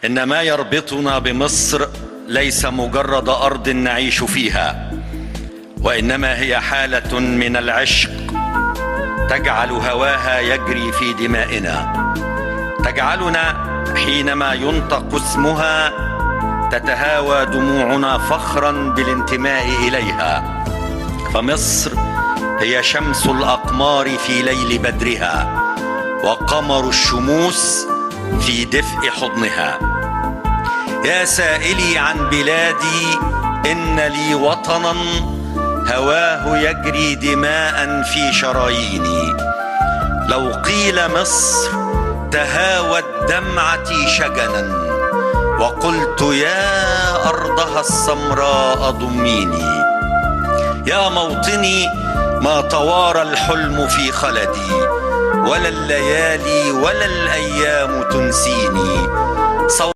إن ما يربطنا بمصر ليس مجرد أرض نعيش فيها، وإنما هي حالة من العشق تجعل هواها يجري في دمائنا، تجعلنا حينما ينطق اسمها تتهاوى دموعنا فخرا بالانتماء إليها. فمصر هي شمس الأقمار في ليل بدرها، وقمر الشموس في دفء حضنها. يا سائلي عن بلادي، إن لي وطنا هواه يجري دماء في شراييني. لو قيل مصر تهاوت دمعتي شجنا، وقلت يا أرضها السمراء ضميني. يا موطني ما توارى الحلم في خلدي، ولا الليالي ولا الأيام تنسيني.